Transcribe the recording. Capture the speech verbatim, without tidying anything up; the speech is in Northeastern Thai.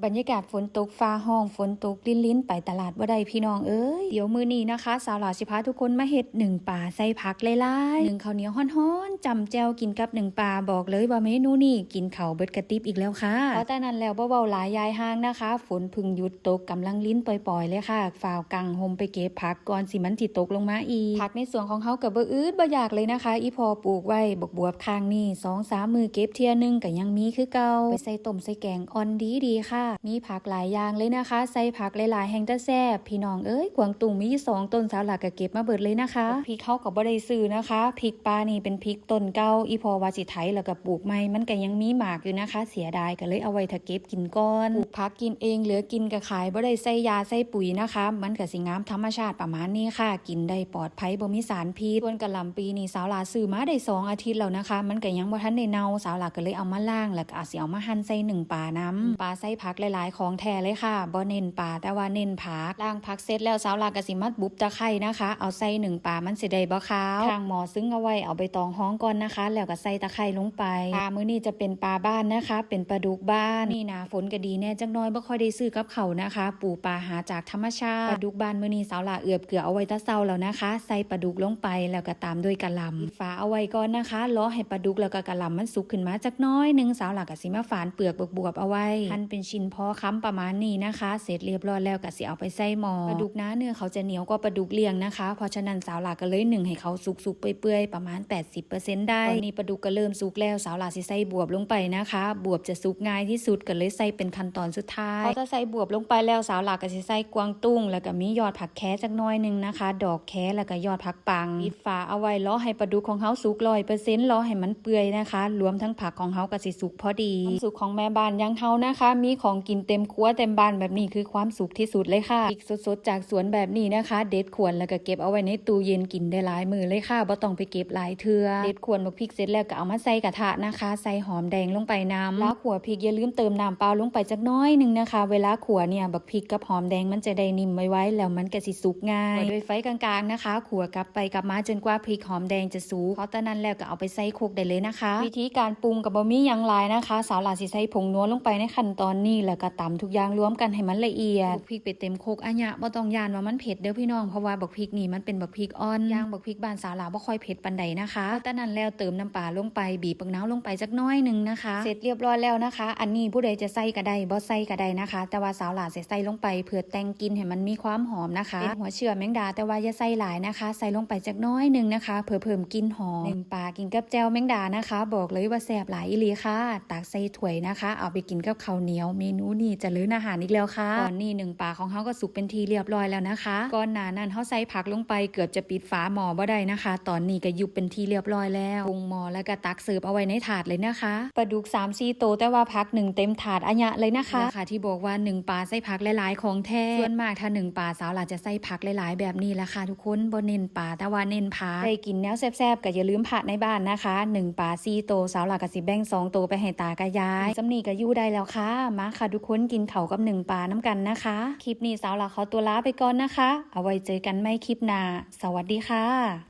บรรยากาศฝนตกฟ้าฮ้อง ฝนตกลินๆ ไปตลาดบ่ได้พี่น้องเอ้ย เดี๋ยวมื้อนี้นะคะ สาวหลาสิพาทุกคนมาเฮ็ดหนึ่งปลาใส่ผักหลายๆ หนึ่งข้าวเหนียวฮ้อนๆ จ้ำแจ่วกินกับหนึ่งปลา บอกเลยว่าเมนูนี้กินข้าวเบิดกระติบอีกแล้วค่ะ เพราะแต่นั้นแล้วบ่เว้าหลายยายห่างนะคะ ฝนเพิ่งหยุดตกกำลังลินปล่อยๆ เลยค่ะ ฟ้าวกังห่มไปเก็บผักก่อนสิมันสิตกลงมาอีก ผักในสวนของเฮาก็บ่อืดบ่อยากเลยนะคะ อีพ่อปลูกไว้ บักบวบข้างนี่ สองสามมื้อเก็บเทื่อหนึ่งก็ยังมีคือเก่า ไปใส่ต้มใส่แกงอ่อนดีๆ ค่ะ มีผักหลายอย่างเลยนะคะ ใส่ผักหลายๆ แฮงจะแซ่บ พี่น้องเอ้ย กวางตุ้งมีอยู่สองต้น สาวหลาก็เก็บมาเบิดเลยนะคะ พริกเฮาก็บ่ได้ซื้อนะคะ พริกป่านี่เป็นพริกต้นเก่า อีพ่อว่าสิไถแล้วก็ปลูกใหม่ มันก็ยังมีหมากอยู่นะคะ เสียดายก็เลยเอาไว้ถ้าเก็บกินก่อน ปลูกผักกินเอง เหลือกินก็ขาย บ่ได้ใส่ยาใส่ปุ๋ยนะคะ มันก็สิงามธรรมชาติประมาณนี้ค่ะ กินได้ปลอดภัย บ่มีสารพิษ ส่วนกะหล่ำปีนี่สาวหลาซื้อมาได้สองอาทิตย์แล้วนะคะ มันก็ยังบ่ทันได้เน่า สาวหลาก็เลยเอามาล้าง แล้วก็อาจสิเอามาหั่นใส่หนึ่งปลานำ ปลาใส่ผักหลายๆ ของแท้เลยค่ะ บ่เน้นปลา แต่ว่าเน้นผัก ล้างผักเสร็จแล้วสาวหลาก็สิมาบุบตะไคร้นะคะ เอาใส่หนึ่งปลา มันสิได้บ่คาว ข้างหม้อซึ่งเอาไว้ เอาใบตองฮ้องก่อนนะคะ แล้วก็ใส่ตะไคร้ลงไป ปลามื้อนี้จะเป็นปลาบ้านนะคะ เป็นปลาดุกบ้าน นี่หน้าฝนก็ดีแน่จักหน่อย บ่ค่อยได้ซื้อกับข้าวนะคะ ปูปลาหาจากธรรมชาติ ปลาดุกบ้านมื้อนี้สาวหลาเอือบเกลือเอาไว้แต่เช้าแล้วนะคะ ใส่ปลาดุกลงไป แล้วก็ตามด้วยกะหล่ำ ฝาเอาไว้ก่อนนะคะ รอให้ปลาดุกแล้วก็กะหล่ำมันสุกขึ้นมาจักหน่อยหนึ่ง สาวหลาก็สิมาฝานเปลือกบวบๆ เอาไว้ หั่นเป็นชิ้นพอคำประมาณนี้นะคะ เสร็จเรียบร้อยแล้วก็สิเอาไปใส่หม้อ ปลาดุกนาเนื้อเขาจะเหนียวกว่าปลาดุกเลี้ยงนะคะ เพราะฉะนั้นสาวหลาก็เลยนึ่งให้เขาสุกๆ เปื่อยๆ ประมาณแปดสิบเปอร์เซ็นต์ ได้ ตอนนี้ปลาดุกก็เริ่มสุกแล้ว สาวหลาสิใส่บวบลงไปนะคะ บวบจะสุกง่ายที่สุด ก็เลยใส่เป็นขั้นตอนสุดท้าย พอจะใส่บวบลงไปแล้ว สาวหลาก็สิใส่กวางตุ้ง แล้วก็มียอดผักแคจักหน่อยหนึ่งนะคะ ดอกแค แล้วก็ยอดผักปัง ปิดฝาเอาไว้ รอให้ปลาดุกของเฮาสุกร้อยเปอร์เซ็นต์ รอให้มันเปื่อยนะคะ รวมทั้งผักของเฮาก็สิสุกพอดี ความสุขของแม่บ้านอย่างเฮานะคะ มีของกินเต็มครัวเต็มบ้านแบบนี้คือความสุขที่สุดเลยค่ะ พริกสดๆ จากสวนแบบนี้นะคะ เด็ดขวนแล้วก็เก็บเอาไว้ในตู้เย็นกินได้หลายมื้อเลยค่ะ บ่ต้องไปเก็บหลายเทื่อ เด็ดขวนบักพริกเสร็จแล้วก็เอามาใส่กระทะนะคะ ใส่หอมแดงลงไปนำ เวลาขั่วพริกอย่าลืมเติมน้ำเปล่าลงไปจักหน่อยหนึ่งนะคะ เวลาขั่วเนี่ยบักพริกกับหอมแดงมันจะได้นิ่มไวๆ แล้วมันก็สิสุกง่าย ขั่วด้วยไฟกลางๆนะคะ ขั่วกลับไปกลับมาจนกว่าพริกหอมแดงจะสุก พอตอนนั้นแล้วก็เอาไปใส่ครกได้เลยนะคะ วิธีการปรุงก็บ่มีหยังหลายนะคะ สาวหลาสิใส่ผงนัวลงไปในขั้นตอนนี้ แล้วก็ตำทุกอย่างรวมกันให้มันละเอียด คลุกพริกไปเต็มครกอะยะ บ่ต้องย้านว่ามันเผ็ดเด้อพี่น้อง เพราะว่าบักพริกนี่มันเป็นบักพริกอ่อน อย่างบักพริกบ้านสาวหลาบ่ค่อยเผ็ดปานใดนะคะ พอตอนนั้นแล้วเติมน้ำปลาลงไป บีบบักนาวลงไปจักหน่อยหนึ่งนะคะ เสร็จเรียบร้อยแล้วนะคะ อันนี้ผู้ใดจะใส่ก็ได้ บ่ใส่ก็ได้นะคะ แต่ว่าสาวหลาสิใส่ลงไปเพื่อแต่งกลิ่นให้มันมีความหอมนะคะ เป็นหัวเชื้อแมงดา แต่ว่าอย่าใส่หลายนะคะ ใส่ลงไปจักหน่อยหนึ่งนะคะ เพื่อเพิ่มกลิ่นหอม หนึ่งปลากินกับแจ่วแมงดานะคะ บอกเลยว่าแซ่บหลายอีหลีค่ะ ตักใส่ถ้วยนะคะ เอาไปกินกับข้าวเหนียว เมนูนี้เจริญอาหารอีกแล้วค่ะ ตอนนี้หนึ่งปลาของเฮาก็สุกเป็นที่เรียบร้อยแล้วนะคะ ก่อนหน้านั้นเฮาใส่ผักลงไปเกือบจะปิดฝาหม้อบ่ได้นะคะ ตอนนี้ก็ยุบเป็นที่เรียบร้อยแล้ว ปรุงหม้อแล้วก็ตักเสิร์ฟเอาไว้ในถาดเลยนะคะ ปลาดุกสามสี่โต แต่ว่าผักหนึ่งเต็มถาดอะยะเลยนะคะ นี่แหละค่ะที่บอกว่าหนึ่งปลาใส่ผักหลายๆ ของแท้ ส่วนมากถ้าหนึ่งปลาสาวหลาจะใส่ผักหลายๆ แบบนี้แหละค่ะทุกคน บ่เน้นปลา แต่ว่าเน้นผัก ได้กินแนวแซ่บๆ ก็อย่าลืมผักในบ้านนะคะ หนึ่งปลาสี่โต สาวหลาก็สิแบ่งสองโตไปให้ตากับยาย ส่ำนี้ก็อยู่ได้แล้วค่ะ มาค่ะทุกคน กินข้าวกับหนึ่งปลานำกันนะคะ คลิปนี้สาวหลาขอตัวลาไปก่อนนะคะ เอาไว้เจอกันใหม่คลิปหน้า สวัสดีค่ะ